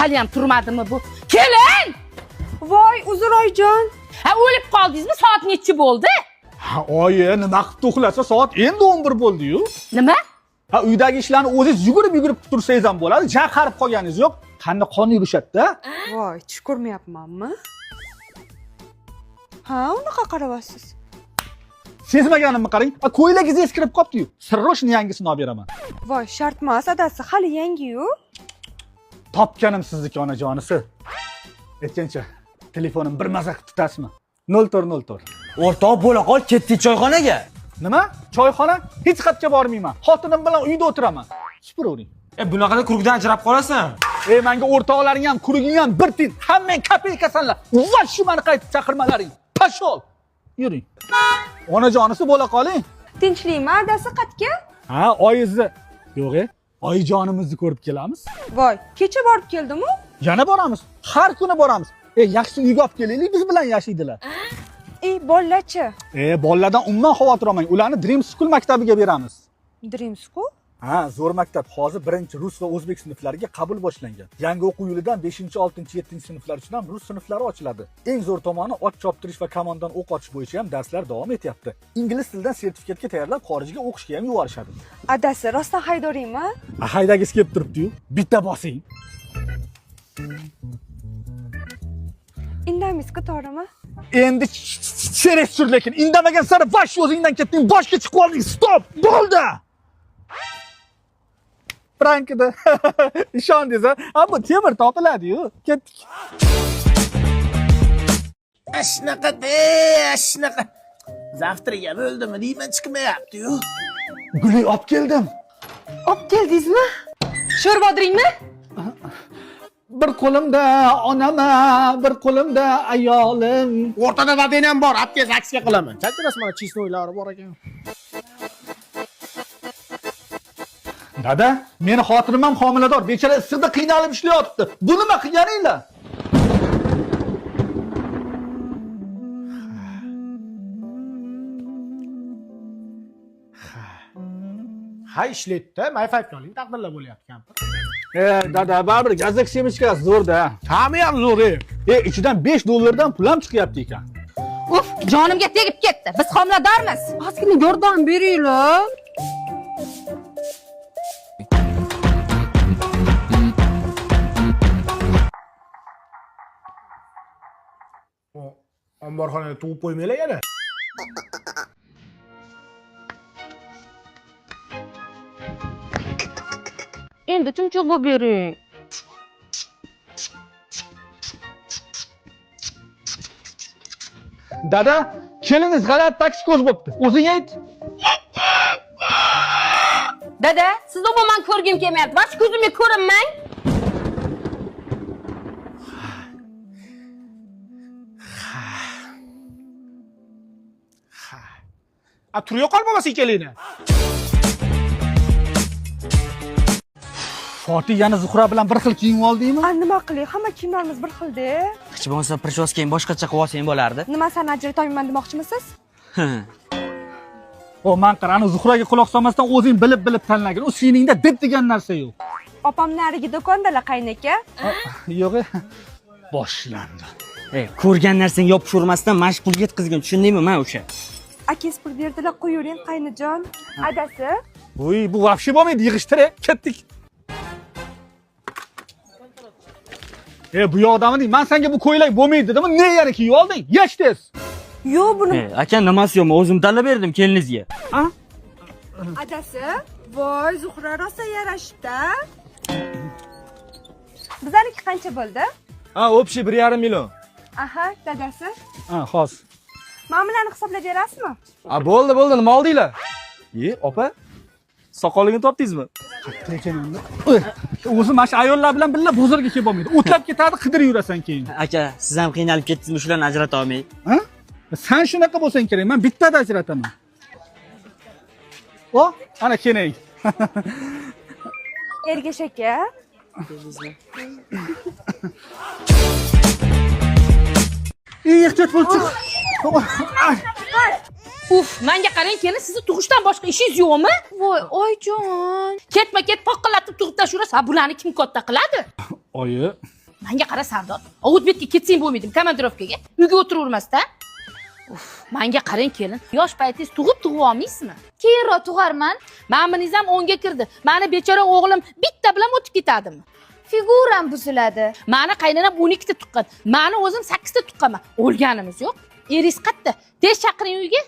Haliyam turmadimi bu? Kelin! Voy, uzr oyijon. Ha, o'lib qoldingizmi? Soat nechi bo'ldi? Ha, oyi, nima qilib to'xlasa, soat endi 11 bo'ldi-yu. Nima? Ha, uydagi ishlarni o'zingiz yugurib-yugurib tursangiz ham bo'ladi. Ja qarib qolganingiz yo'q. Qanda qon yurishadi-da. Voy, tush ko'rmayapmanmi? Ha, unaqa qarayapsiz. Sezmaganimni qarang, ha, ko'ylagingiz eskirib qolibdi-yu. Sirroshni yangisini olib beraman. Voy, shart emas, adasi, hali yangi-yu. Topganim sizniki, onajonisi. Aytgancha, telefonim bir maza qilib tutasizmi? 0404. O'rtoq bo'la qol, ketdik choyxonaga. Nima? Choyxona? Hech qayerga bormayman. Xotinim bilan uyda o'tiraman. Supuravering. E bunaqada kurukdan ajrab qolasan. Ey, menga o'rtoqlaring ham, kuruging ham bir tiyin. Hammang kopeykasanlar. Va shu meni qaytib chaqirmalaring. Pashol. Yuring. Onajonisi bo'la qoling. Tinchlikmi, adasi, qatga? Ha, oyizni. Yo'q, e. Oyijonimizni ko'rib kelamiz. Voy, kecha borib keldim-u. Yana boramiz. Har kuni boramiz. E, yaxshisi uyga olib kelaylik, biz bilan yashaydilar. Ey, bolachi. E, bolalardan umuman xavotir olmang. Ularni Dream School maktabiga beramiz. Dream School? Ha, zo'r maktab. Hozir birinchi rus va o'zbek sinflariga qabul boshlangan. Yangi o'quv yilidan 5, 6, 7 sinflar uchun ham rus sinflari ochiladi. Eng zo'r tomoni ot choptirish va kamondan o'q otish bo'yicha ham darslar davom etyapti. Ingliz tilidan sertifikatga tayyorlab xorijga o'qishga ham yuborishadi. Adasi, rostdan haydoringmi? A, haydagisi kelib turibdi-yu. Bitta bosing. Indamizku, to'g'rimi? Endi cheres sur lekin indamagan sari vash o'zingdan ketding, boshga chiqib olding. Stop, bo'ldi. Prankida ishondingiz a? Ha, bu temir topiladi-yu. Ketdik. Shunaqa de, shunaqa. Zavtraga bo'ldimi deyman, chiqmayapti-yu. Guli olib keldim. Olib keldingizmi? Sho'rva bodringmi? Bir qo'limda onama, bir qo'limda ayolim. O'rtada dadang ham bor, olib kel, aksiya qilaman. Chakras mana chesnoylari bor ekan. Dada, meni xotinim ham homilador. Bechora issiqda qiynalib ishlayapti. Bu nima qilganinglar? Ha, ishlaydi-da, My Five'ga oling, taqdirlar bo'lyapti kampir. E, dada, baribir gazak semishkasi zo'rda. Ta'mi ham zo'r, ey. E, ichidan 5 dollardan pul ham chiqyapti ekan. Uf, jonimga tegib ketdi. Biz homiladormiz. Ozgina yordam beringlar. Omborxonada tug'ib qo'ymanglar yana. Endi chumchuq bo'lib bering. Dada, keliningiz g'alati taksikoz bo'pti. O'zing ayt. Dada, sizni umuman ko'rgim kelmayapti. Bosh ko'zimga ko'rinmang. A, turya qol bo'lmasa ikkalingni. Fotih yana Zuhra bilan bir xil kiyim oldingmi? A, nima qilay? Hamma kiyimlarimiz bir xilda. Hech bo'lmasa prichoskangni boshqacha qilib olsang bo'lardi. Nima sani ajratolmayman demoqchimisiz? O, man qara, ani Zuhraga quloq solmasdan o'zing bilib-bilib tanlagin. U seningda deb degan narsa yo'q. Opam narigi do'kondalar qaynaka. Yo'q. E. Boshlandi. Ey, ko'rgan narsangga yopishavermasdan mana shu pulga yetkazgin, tushundingmi men o'sha? Akangiz pul berdilar, qo'yavering qaynajon. Adasi, Uy, bu vobshe bo'lmaydi, yig'ishtir, e. Ketdik. E, bu yoqdami deng? Men senga bu ko'ylak bo'lmaydi dedim, ne yana kiyib olding? Yesh tez. yo'q buni. Ey, aka nimasi yo'q, men o'zim tanlab berdim keliningizga. Adasi, voy Zuhra rosa yarashibdi. Bizaniki qancha bo'ldi? Ha, общий 1,5 million. Aha, dadasi. Ha, hozir. Mana bularni hisoblab berasizmi? A, bo'ldi, bo'ldi, nima oldinglar? E, opa, soqoligini topdingizmi? Lekin endi Uy, o'zi mana shu ayollar bilan birga bozorga kelib bo'lmaydi. O'tlab ketadi, qidirib yurasan keyin. Aka, siz ham qiynalib ketdingizmi shularni ajrata olmay? Ha? Sen shunaqa bo'lsang kerak, men bittada ajrataman. O, ana keling. Ergash aka. Ey, ehtiyot bo'l, chiq. Uf, menga qarang, kelin, sizni tug'ishdan boshqa ishingiz yo'qmi? Voy, oyijon. Ketma-ket poqillatib tug'ib tashlayverasiz. Ha, bularni kim katta qiladi? Oyi. Manga qara, Sardor. Ovut betga ketsang bo'lmaydimi komandirovkaga? Uyga o'tiravermasdan. Uf, manga qarang, kelin. Yosh paytingiz tug'ib tug'ib olmaysizmi? Keyinroq tug'arman. Mana buningiz ham 10 ga kirdi. Mani bechora o'g'lim bitta bilan o'tib ketadimi? Figuram buziladi. Mani qaynonam 12 ta tuqqan. Mani o'zim 8 ta tuqqanman. O'lganimiz yo'q. Eringiz qayerda? Tez chaqiring uyga.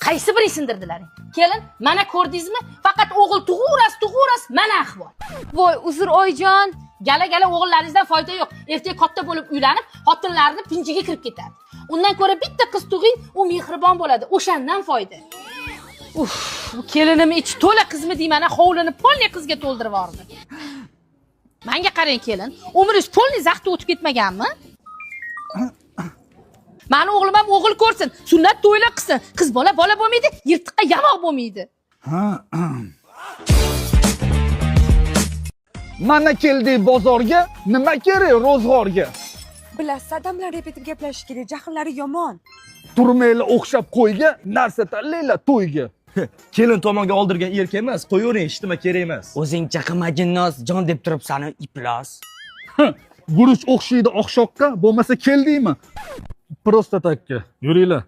Qaysi biring sindirdilaring? Kelin, mana ko'rdingizmi? Faqat o'g'il tug'averasiz, tug'averasiz, mana ahvol. Voy, uzr, oyijon. Gala gala o'g'illaringizdan foyda yo'q. Ertaga katta bo'lib uylanib, xotinlarini pinjiga kirib ketadi. Undan ko'ra bitta qiz tug'ing, u mehribon bo'ladi. O'shandan foyda. Uf, bu kelinim ichi to'la qizmi deyman, hovlini полный qizga to'ldirib yubordi. Menga qarang, kelin, umringiz полный zaxtda o'tib ketmaganmi? Mani o'g'lim ham o'g'il ko'rsin, sunnat to'ylar qilsin. Qiz bola bola bo'lmaydi, yirtiqqa yamoq bo'lmaydi. Mana keldik bozorga, nima kerak ro'zg'orga? Bilasiz, odamlar rep etib gaplashish kerak, jahllari yomon. Turmanglar o'xshab qo'yga, narsa tanlanglar to'yga. Kelin tomonga oldirgan erkak emas, qo'yavering, hech nima kerak emas. O'zing chaqimagin noz, jon deb turibsan iflos. Guruch o'xshaydi oqshoqqa, bo'lmasa keldingmi? Просто takka. Yuringlar.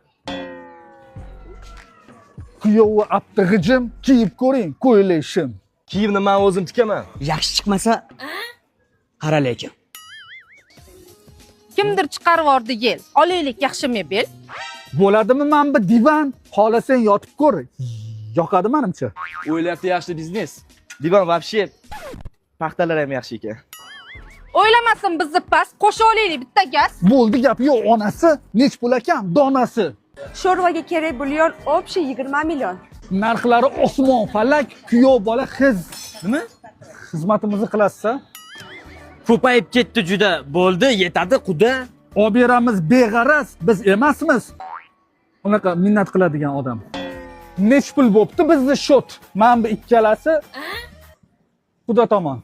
Kuyovi apti g'ijim, kiyib ko'ring, ko'ylak shim. Kiyimni men o'zim tikaman. Yaxshi chiqmasa qara lekin. Kimdir chiqarib yubordi yel. Olaylik yaxshi mebel. Bo'ladimi mana bu divan? Xohlasang yotib ko'r. Yoqadi menimcha. O'ylayapti yaxshi biznes. Divan вообще paxtalar ham yaxshi ekan. O'ylamasin bizni past, qo'sha olaylik bitta gaz. Bo'ldi, gap yo'q, onasi, nech pul ekan donasi? Sho'rvaga kerak bulyon, общий 20 million. Narxlari osmon falak, kuyov bola xiz. Nima? Xizmatimizni qilasiz-a? Ko'payib ketdi juda. Bo'ldi, yetadi quda. Olib beramiz beg'araz, biz emasmiz unaqa minnat qiladigan odam. Nech pul bo'pti bizni счёт? Mana bu ikkalasi xudo tomon.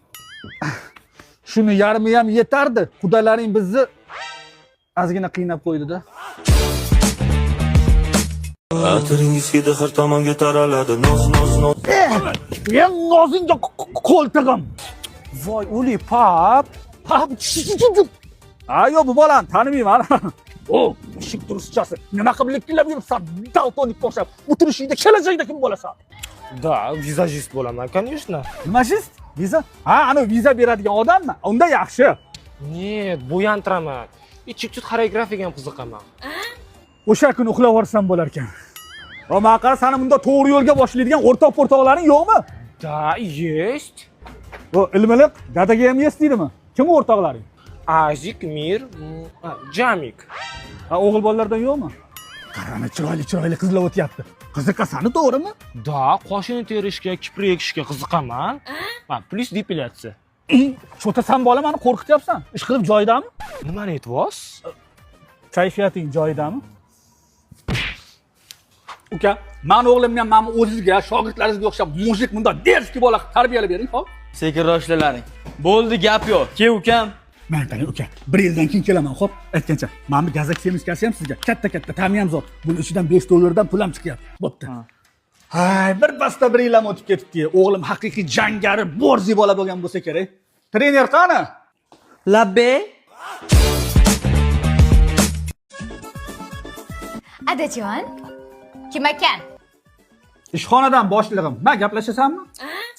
Shuni yarmi ham yetardi. Xudolaring bizni ozgina qiynab qo'ydi-da. Atiringiz hidi har tomonga taraladi. Noz, noz, noz. Men nozingga qo'ltig'im. Voy, uli pap. Pap. Ha, yo'q, bu bolani tanimayman. O, eshik turuschasi. Nima qilib likillab yuribsan? Daltonikka o'xshab. O'tirishingda kelajakda kim bo'lasan? Да, vizajist bo'laman, конечно. Nimashist? Viza? Ha, ana viza beradigan odammi? Unda yaxshi. Нет, bo'yantiraman. И чуть-чуть xoreografiyaga ham qiziqaman. O'sha kuni uxlab yuborsam bo'lar ekan. Va man qara, sani bunda to'g'ri yo'lga boshlaydigan o'rtoq po'rtoqlaring yo'qmi? Да, есть. O, ilmiliq dadaga ham yes deydimi? Kim o'rtoqlaring? Azik, Mir, Jamik. Ha, o'g'il bolalardan yo'qmi? Qarani, chiroyli chiroyli qizlar o'tyapti. Qiziqasani, to'g'rimi? Да, qoshini terishga, kiprik ekishga qiziqaman. Ha, плюс депиляция. Cho'ta, san bola mani qo'rqityapsan. Ish qilib joyidami? Nimani aytyapsiz? Kayfiyating joyidami? Uka, mani o'g'limni ham mana o'zizga, shogirdlaringizga o'xshab мужик, bundoq дерзкий bola qilib tarbiyalab bering, xo'p? Sekinroq ishlalaring. Bo'ldi, gap yo'q. Ke ukam. Man qarang, uka, bir yildan keyin kelaman, xo'p? Aytgancha, mana bu gazak семечка si ham sizga, katta katta ta'mi ham zo'r. Buni ichidan 5 dollardan pul ham chiqyapti. Bo'pti. Hay, bir pasda bir yil ham o'tib ketibdi. O'g'lim haqiqiy jangari, борзый bola bo'lgan bo'lsa kerak. Trener qani? Labbay. Adajon, kim ekan? Ishxonadan boshlig'im. Ma gaplashasanmi?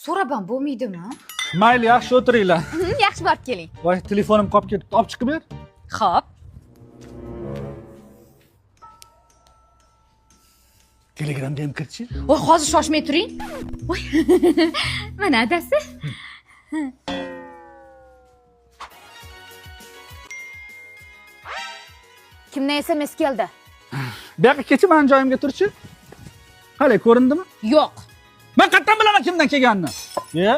So'rab ham bo'lmaydimi? Mayli, yaxshi o'tiringlar. Yaxshi, borib keling. Voy, telefonim qolib ketibdi, olib chiqib ber. Xo'p. Telegramga ham kirchi. Voy, hozir shoshmay turing. Voy. Mana adasi. Kimdan SMS keldi? Bu yoqqa kechi, mani joyimga turchi. Qalay, ko'rindimi? Yo'q. Men qayerdan bilaman kimdan kelganini? Ye?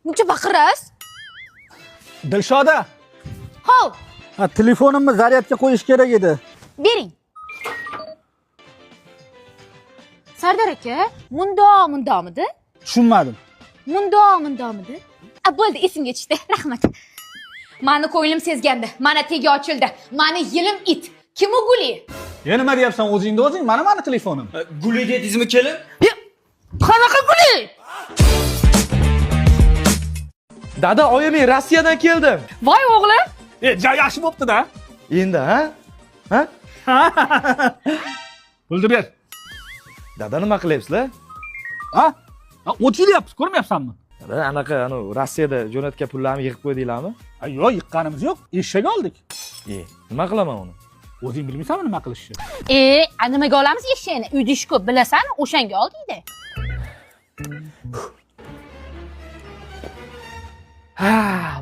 Muncha baqirasiz? Dilshoda. Hov, Ha, telefonimni zaryadga qo'yish kerak edi. Bering. Sardor aka, mundoq mundoqmidi? Tushunmadim. Mundoq mundoqmidi? A, bo'ldi, esimga tushdi. Rahmat. Mani ko'nglim sezgandi. Mana tegi ochildi. Mani yilim it. Kim u Guli? Ya, nima deyapsan o'zingda o'zing? Mana mani telefonim. Guli dedingizmi, kelin? Qanaqa Guli? Dada, oyim, men Rossiyadan keldim. Voy o'g'lim. Yaxshi bo'pti-da. Endi, ha? Ha? Pulni ber. Dada, nima qilyapsizlar? Ha? O't yeyapmiz, ko'rmayapsanmi? Dada, anaqa, anu Rossiyada jo'natgan pullarni yig'ib qo'ydinglarmi? Yo'q, yiqqanimiz yo'q. Eshak oldik. Nima qilaman uni? O'zing bilmaysanmi nima qilishni? Nimaga olamiz eshakni? Uyda ish ko'p, bilasan, o'shanga oldingda. Ha,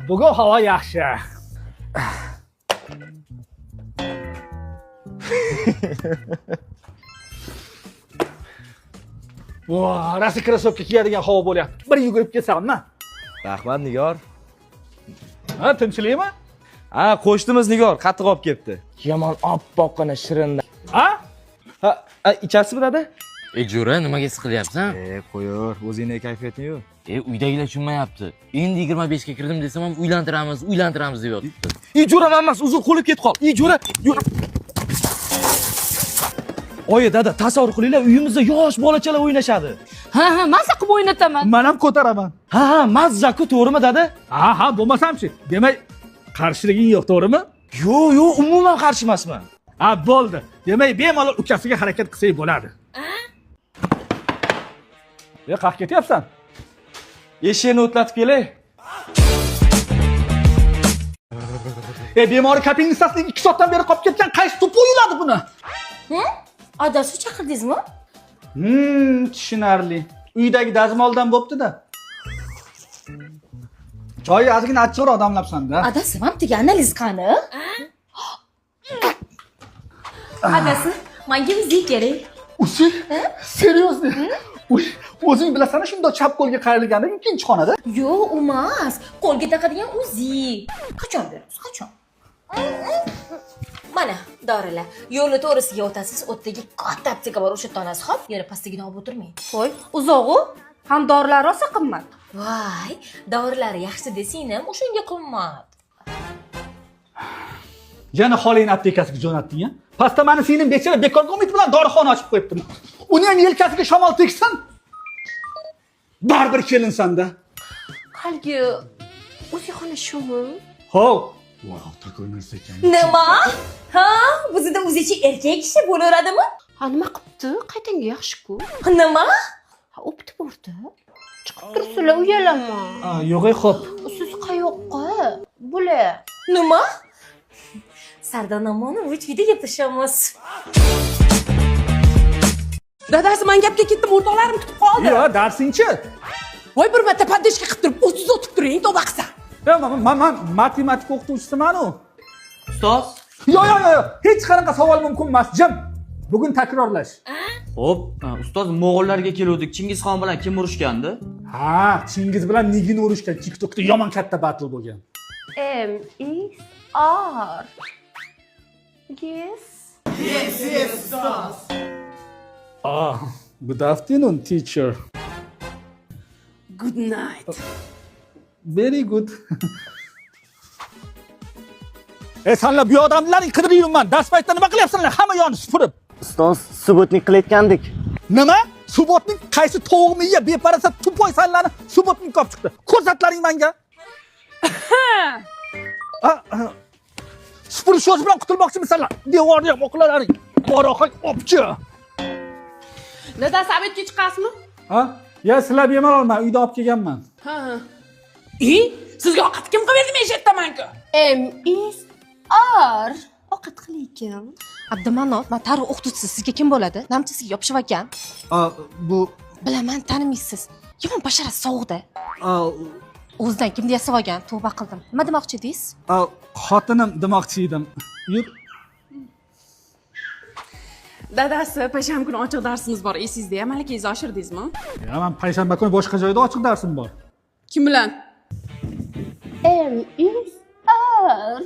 bugun havo yaxshi. Voh, rosa krossovka kiyadigan havo bo'lyapti. Bir yugurib kelsammi? Rahmat, Nigor. Ha, tinchlikmi? Ha, qo'shnimiz Nigor qattiq olib kelibdi. Yomon oppoqqina shirin. Ha? Ha, ichasizmi dada? Jo'ra, nimaga siqilyapsan? Qo'yor, o'zingning kayfiyating yo'q. Uydagilar tushunmayapti. Endi 25 ga kirdim desam ham uylantiramiz, uylantiramiz deb yotibdi. Jo'ra, men emas, uzun qo'lib ketib qol. Jo'ra. Oyi, dada, tasavvur qilinglar, uyimizda yosh bolachalar o'ynashadi. Ha, ha, mazza qilib o'ynataman. Men ham ko'taraman. Ha, ha, mazza-ku, to'g'rimi dada? Ha, ha, bo'lmasamchi. Demak, qarshiliging yo'q, to'g'rimi? Yo'q, yo'q, umuman qarshi emasman. Ha, bo'ldi. Demak, bemalol ukasiga harakat qilsak bo'ladi. Qayerga ketyapsan? Eshakni o'tlatib kelay. Bemori kapelnitsasining 2 soatdan beri qolib ketgan, qaysi to'p o'yiladi buni? Adasi chaqirdingizmi? Tushunarli. Uydagi dazmoldan bo'pti-da. Choy ozgina achchiqroq damlabsan-da. Adasi, mamtiga analiz qani? Adasi, menga uzi kerak. Uzi? Seryozni? O'zing bilasan, shundoq chap qo'lga qayrilganda ikkinchi xonada. Yo'q, emas. Qo'lga taqadigan uzi. Qachon berasiz? Qachon? Mana dorilar. Yo'lni to'g'risiga o'tasiz, o'tdagi katta apteka bor, o'sha yerda olasiz, xo'p? Yana pastligini olib o'tirmang. Qo'y, uzog'u ham dorilar rosa qimmat. Voy, dorilari yaxshi desingmi, o'shanga qimmat. Yana xolangni aptekasiga jo'natding-a? Pastda mani singlim bechora bekorga umid bilan dorixona ochib qo'yibdi. Uni ham yelkasiga shamol tegsin. Baribir kelinsan-da. Haligi o'zi xona shumi? Xo'p. Vau, takoy narsa ekan. Nima? Ha, bizda o'zicha erkak kishi bo'laveradimi? Ha, nima qilibdi? Qaytanga yaxshi-ku. Nima? Ha, o'pdi bordi. Chiqib tursinlar, uyalaman. Yo'q, xo'p. Siz qayoqqa? Bular. Nima? Sardon Omonovich uyda gaplashamiz. Dadasi, men gapga ketdim, o'rtoqlarim kutib qoldi. Yo'q, darsingchi? Voy, bir marta podeshka qilib turib, o'zingiz o'tib turing, tavba qilsam. Men matematika o'qituvchisiman-u. Ustoz? Yo'q, yo'q, yo'q, hech qanaqa savol mumkin emas, jim. Bugun takrorlash. Xo'p, ustoz, mo'g'ullarga keluvdik. Chingizxon bilan kim urushgandi? Ha, Chingiz bilan Nigin urushgan. TikTokda yomon katta battle bo'lgan. M is R. Yes. Yes, yes, ustoz. Good afternoon, teacher. Good night. Very good. Sanlar bu odamlarning qidirib yuribman. Dars paytida nima qilyapsanlar? Hamma yoni supurib. Ustoz, subotnik qilayotgandik. Nima? Subotnik qaysi tovuq miya beparasat tupoy sanlarni subotnik olib chiqdi? Ko'rsatlaring menga. Supurish so'zi bilan qutulmoqchimisanlar? Devorni ham o'qilalaring. Boroqak opchi. Dadasi, obedga chiqasizmi? Ha? Ya sizlar bemalol, men uyda olib kelganman. Ha. Sizga ovqat kim qilib berdi? Men shu yerdaman-ku. M is R. Ovqat qilayotgan. Abdumanov, men tarix o'qituvchisi, sizga kim bo'ladi? Namchasiga yopishib ekan. Bu bilaman, tanimaysiz. Yomon basharasi sovuqda. O'zidan kimni yasab olgan? Tavba qildim. Nima demoqchi edingiz? Xotinim demoqchi edim. Yur. Dadasi, payshanba kuni ochiq darsimiz bor, esingizda, malakangizni oshirdingizmi? Ya, men payshanba kuni boshqa joyda ochiq darsim bor. Kim bilan? M is R.